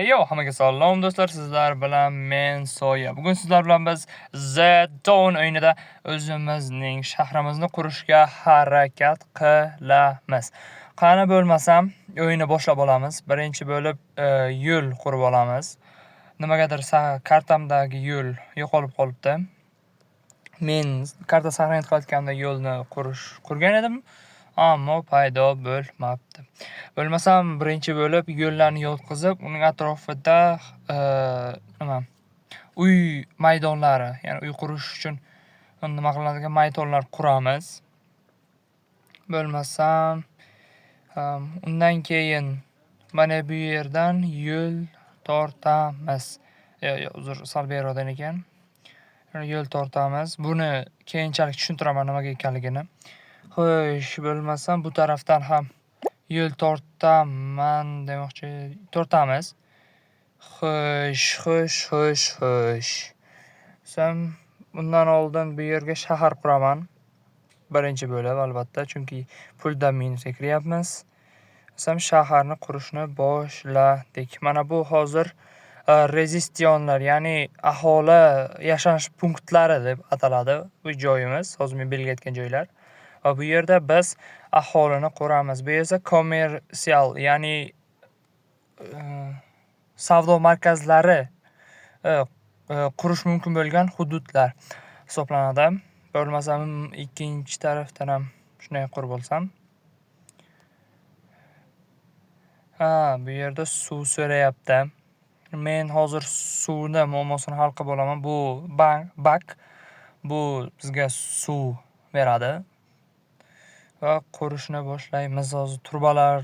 Yo, hammaga salom do'stlar, sizlar bilan men Soya. Bugun sizlar bilan biz The Dawn o'yinida o'zimizning shahrimizni qurishga harakat qilamiz. Qani bo'lmasam, o'yinni boshlab olamiz. Birinchi bo'lib yo'l qurib olamiz. Nimagadir kartamdagi yo'l yo'qolib qolibdi. Men karta saqlanib qilayotganda yo'lni qurgan edim, ammo paydo bo'lmabdi. Bo'lmasam birinchi bo'lib yo'llarni yotqizib, uning atrofida nima uy maydonlari, ya'ni uy qurish uchun nima qilinadigan maydonlar quramiz. Bo'lmasam, undan keyin mana bu yerdan yo'l tortamiz. Yo'q, uzr, sal beriroqdan ekan. Yo'l tortamiz. Buni keyinchalik tushuntiraman nimaga ekanligini. Xo'sh, bo'lmasam bu tarafdan ham yo'l tortaman demoqchi, tortamiz. Xo'sh, xo'sh, xo'sh, xo'sh. Sen bundan oldin bu yerga shahar quraman. Birinchi bo'lib albatta, chunki puldan minusga kiryapmiz. Sen shaharni qurishni boshladik. Mana bu hozir rezistionlar, ya'ni aholi yashash punktlari deb ataladi bu joyimiz. Hozir men belgilayotgan joylar. Va bu yerda biz aholini quramiz. Bu esa kommersial, ya'ni savdo markazlari qurish mumkin bo'lgan hududlar hisoblanadi. Bo'lmasam ikkinchi tarafdan ham shunday qurib olsam. Ha, bu yerda suv so'rayapti. Men hozir suvni muammosini hal qilib olaman. Bu bak, bu bizga suv beradi. Va qurishni boshlaymiz. Hozir trubalar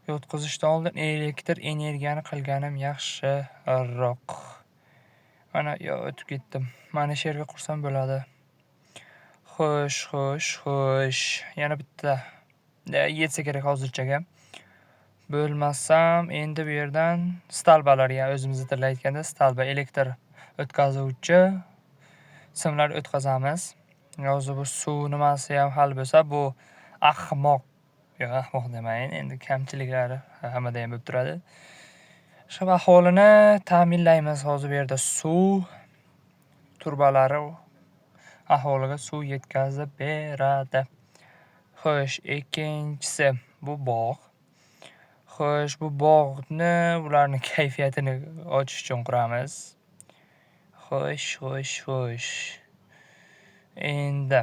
yotqizishdan oldin elektr energiyani qilganim yaxshiroq. Mana yo o'tib ketdim. Mana shu yerga qursam bo'ladi. Xo'sh, xo'sh, xo'sh. Yana bitta yetsa kerak hozirchaga. Bo'lmasam endi bu yerdan stalbalar, ya'ni o'zimizning tilda aytganda stalba elektr o'tkazuvchi simlar o'tkazamiz. Hozir bu suv nimasi ham hal bo'lsa, bu ahmoq, yo'q ahmoq demayin, endi kamchiliklari hammada ham bo'lib turadi. Shu aholini ta'minlaymiz. Hozir bu yerda suv turbalari aholiga suv yetkazib beradi. Xo'sh, ikkinchisi bu bog'. Xo'sh, bu bog'ni ularni kayfiyatini ochish uchun quramiz. Xo'sh, xo'sh, xo'sh. Endi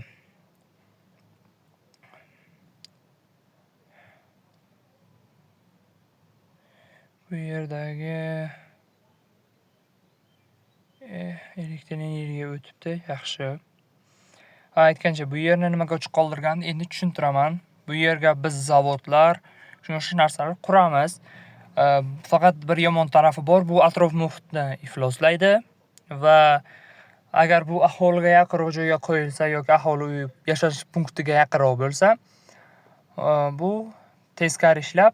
bu yerdagi elektr energiya o'tibdi, yaxshi. Aytgancha, bu yerni nimaga ochiq qoldirganimni endi tushuntiraman. Bu yerga biz zavodlar, shunga o'xshash narsalar quramiz. Faqat bir yomon tarafi bor, bu atrof muhitni ifloslaydi va agar bu aholiga yaqinroq joyga qo'yilsa yoki aholi uy yashash punktiga yaqinroq bo'lsa, bu teskari ishlab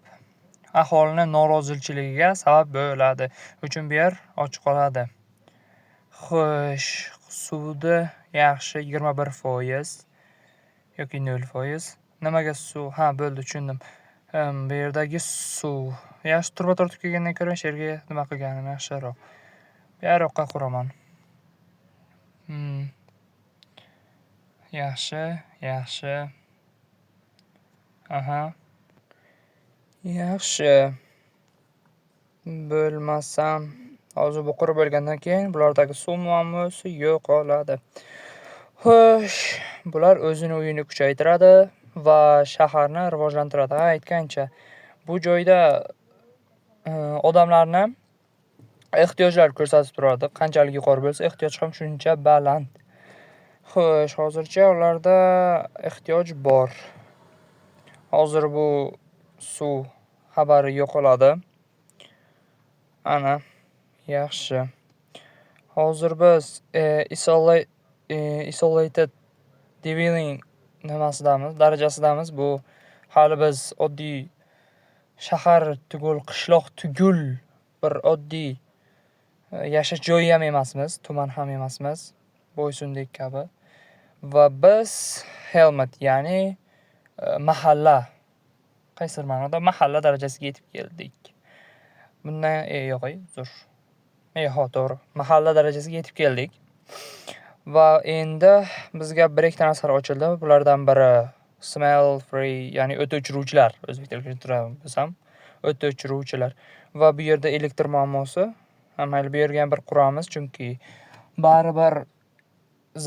aholini norozichiligiga sabab bo'ladi. Shuning uchun bu yer ochiq qoladi. Xo'sh, suvni yaxshi 21% yoki 0%. Nimaga suv? Ha, bo'ldi, tushundim. Bu yerdagi suv. Yaxshi turba tortib kelgandan ko'ra shu yerga nima qilganim yaxshiroq. Bu yoqqa quraman. Yaxshi, yaxshi. Aha. Yaxshi. Bo'lmasam, hozir bu qurib bo'lgandan keyin bulardagi suv muammosi yo'qoladi. Xo'sh, bular o'zini uyini kuchaytiradi va shaharni rivojlantiradi. Ha, aytgancha, bu joyda odamlarni ehtiyojlari ko'rsatib turadi. Qanchalik yuqori bo'lsa, ehtiyoj ham shuncha baland. Xo'sh, hozircha ularda ehtiyoj bor. Hozir bu suv xabari yo'qoladi. Ana, yaxshi. Hozir biz isolated dwelling nimasidamiz, darajasidamiz. Bu hali biz oddiy shahar tugul, qishloq tugul, bir oddiy yashash joyi ham emasmiz, tuman ham emasmiz, Boysundek kabi. Va biz helmet, ya'ni mahalla, qaysidir ma'noda mahalla darajasiga yetib keldik. Bundan yo'q, uzr. Ha, to'g'ri. Mahalla darajasiga yetib keldik. Va endi bizga bir ikkita narsalar ochildi. Bulardan biri smell free, ya'ni o't o'chiruvchilar. O'zbek tiliga tushuntirar o't o'chiruvchilar. Va bu yerda elektr muammosi. Mayli, bu yerga ham bir quramiz, chunki baribir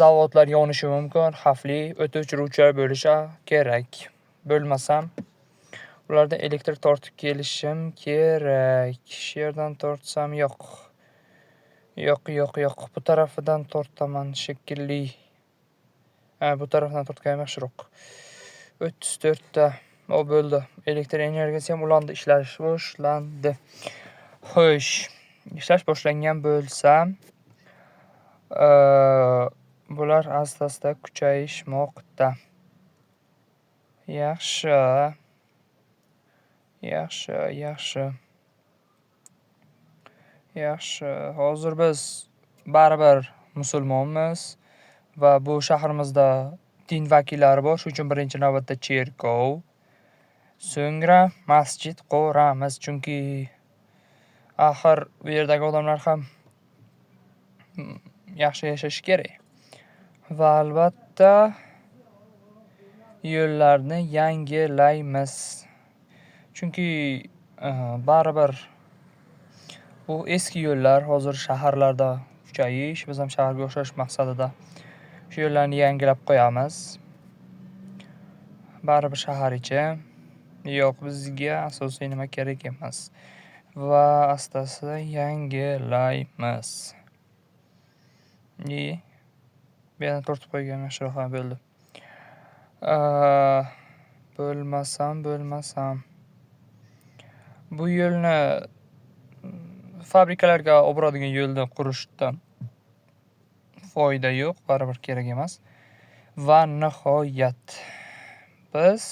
zavodlar yonishi mumkin, xavfli, o't o'chiruvchilar bo'lishi kerak. Bo'lmasam ularda elektr tortib kelishim kerak. Shu yerdan tortsam yo'q. Yo'q, yo'q, yo'q. Bu tarafidan tortaman shekilli. Ha, bu tarafdan tortganim yaxshiroq. 34 ta. O bo'ldi. Elektr energiyasi ham ulandi, ishlash boshlandi. Xo'sh, ishlash boshlangan bo'lsa, bular asta-asta kuchayishmoqda. Yaxshi. Yaxshi, yaxshi. Yaxshi. Hozir biz baribir musulmonmiz va bu shahrimizda din vakillari bor. Shuning uchun birinchi navbatda cherkov, so'ngra masjid quramiz. Chunki axir bu yerdagi odamlar ham yaxshi yashashi kerak. Va albatta yo'llarni yangilaymiz. Chunki baribir bu eski yo'llar hozir shaharlarda kuchayish, biz ham shaharga o'xshash maqsadida shu yo'llarni yangilab qo'yamiz. Baribir shahar ichi. Yo'q, bizga asosiy nima kerak emas. Va asta-asta yangilaymiz. Bu yerdan tortib qo'yganim yaxshiroq, ha, bo'ldi. Bo'lmasam. Bu yo'lni fabrikalarga olib boradigan yo'lni qurishdan foyda yo'q, baribir kerak emas. Va nihoyat biz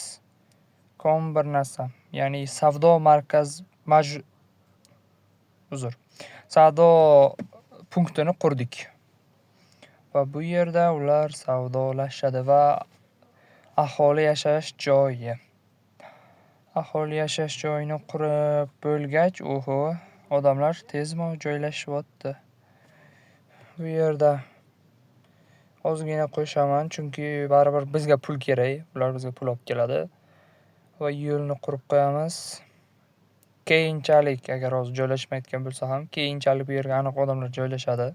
kom bir narsa, ya'ni savdo markaz uzr, savdo punktini qurdik. Va bu yerda ular savdolashadi va aholi yashash joyi. Aholi yashash joyini qurib bo'lgach, oho, odamlar tezmi joylashyapti. Bu yerda ozgina qo'shaman, chunki baribir bizga pul kerak, ular bizga pul olib keladi. Va yo'lni qurib qo'yamiz. Keyinchalik, agar hozir joylashmayotgan bo'lsa ham, keyinchalik bu yerga aniq odamlar joylashadi.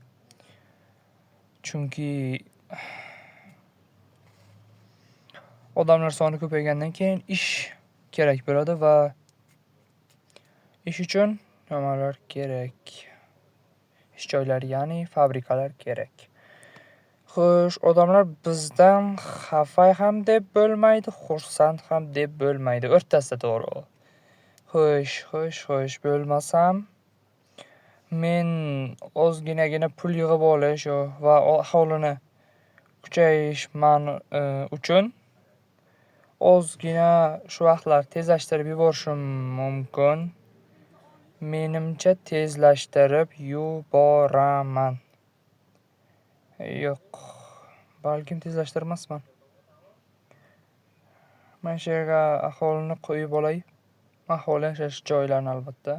Chunki odamlar soni ko'paygandan keyin ish kerak bo'ladi va ish uchun nimalar kerak? Ish joylari, ya'ni fabrikalar kerak. Xo'sh, odamlar bizdan xafa ham deb bo'lmaydi, xursand ham deb bo'lmaydi. O'rtasida to'g'ri. Xo'sh, xo'sh, xo'sh, bo'lmasam men ozginagina pul yig'ib olish va aholini kuchayish uchun ozgina shu vaqtlar tezlashtirib yuborishim mumkin. Menimcha tezlashtirib yuboraman. Yo'q, balkim tezlashtirmasman. Mana shu yerga aholini qo'yib olay. Aholi yashash joylarini albatta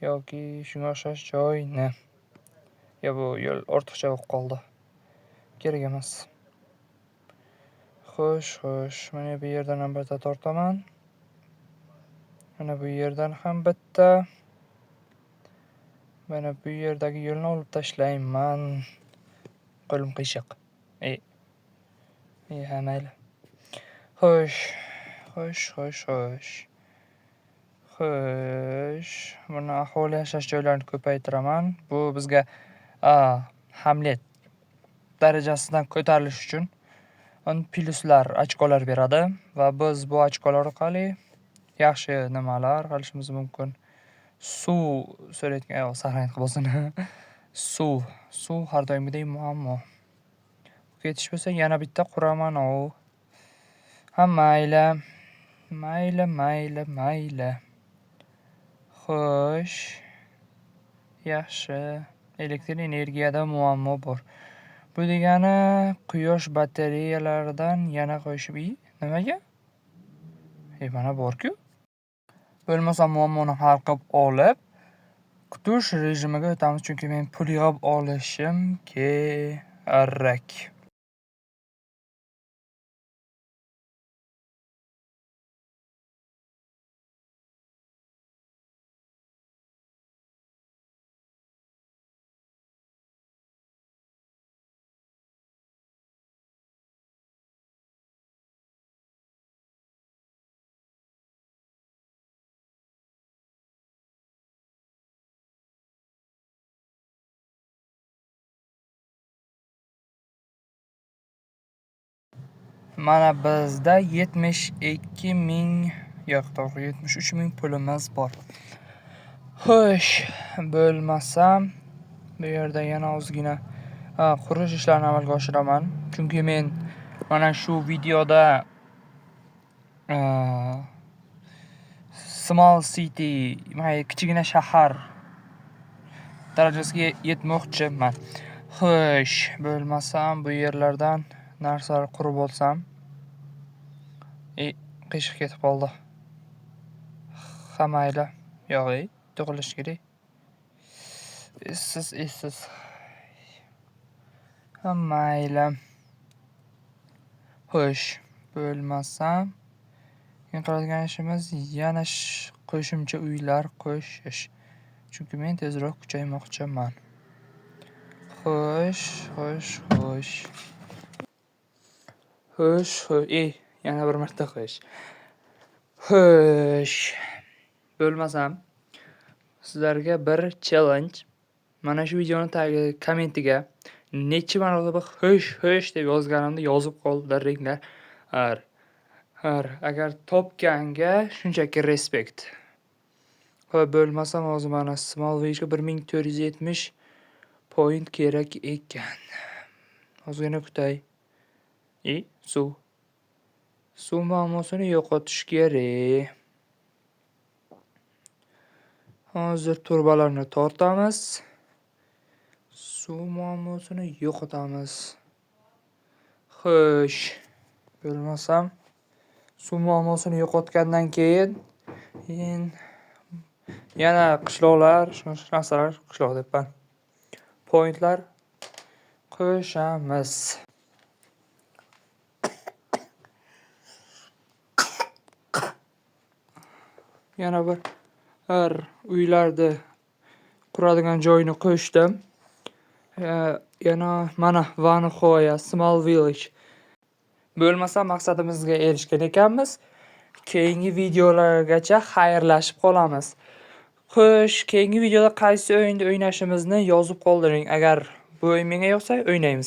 yoki shunga o'xshash joyni. Yo, bu yo'l ortiqcha bo'lib qoldi. Kerak emas. Xo'sh, xo'sh, mana bu yerdan ham bitta tortaman. Mana bu yerdan ham bitta. Mana bu yerdagi yo'lni olib tashlayman. Qo'lim qiyshiq. Ha, mayli. Xo'sh, xo'sh, xo'sh, xo'sh. Xo'sh, buni aholi yashash joylarini ko'paytiraman. Bu bizga hamlet darajasidan ko'tarilish uchun plyuslar, ochkolar beradi va biz bu ochkolar orqali yaxshi nimalar qilishimiz mumkin. Suv so'rayotgan, yo'q, saqlanib qolsin. Suv har doimgidek muammo. Ketish bo'lsa yana bitta quraman-ov. Ha, mayli. Mayli, mayli, mayli. Xo'sh. Yaxshi. Elektr energiyada muammo bor. Bu degani quyosh batareyalaridan yana qo'yishim. Nimaga? Mana bor-ku. Bo'lmasa muammoni hal qilib olib, Kutish rejimiga o'tamiz, chunki men pul yig'ib olishim kerak. Mana bizda 72 ming, yo'q, to'g'ri, 73 ming pulimiz bor. Xo'sh, bo'lmasam bu yerda yana ozgina qurish ishlarini amalga oshiraman. Chunki men mana shu videoda small city, kichkina shahar darajasiga yetmoqchiman. Xo'sh, bo'lmasam bu yerlardan narsalar qurib olsam. Qiyshiq ketib qoldi. Ha, mayli. Yo'q, to'g'rilash kerak. Essiz, essiz. Ha, mayli. Xo'sh, bo'lmasam keyin qiladigan ishimiz yana qo'shimcha uylar qo'shish. Chunki men tezroq kuchaymoqchiman. Xo'sh, xo'sh, xo'sh. Xo'sh, xo'sh. Yana bir marta xo'sh. Xo'sh. Bo'lmasam sizlarga bir challenge. Mana shu videoni tagi kommentiga necha marotaba xo'sh, xo'sh deb yozganimni yozib qoldiringlar. Har agar topganga shunchaki respekt. Xo'p, bo'lmasam hozir mana small village 1470 point kerak ekan. Ozgina kutay. Suv. Suv muammosini yo'qotish kerak. Hozir turbalarni tortamiz. Suv muammosini yo'qotamiz. Xo'sh, bo'lmasam suv muammosini yo'qotgandan keyin yana qishloqlar, shunaqa narsalar, qishloq debman. Pointlar qo'shamiz. Yana bir uylarni quradigan joyini qo'shdim. Yana mana va nihoya small village. Bo'lmasa maqsadimizga erishgan ekanmiz. Keyingi videolargacha xayrlashib qolamiz. Xo'sh, keyingi videoda qaysi o'yinni o'ynashimizni yozib qoldiring. Agar bu o'yin menga yoqsa, o'ynaymiz.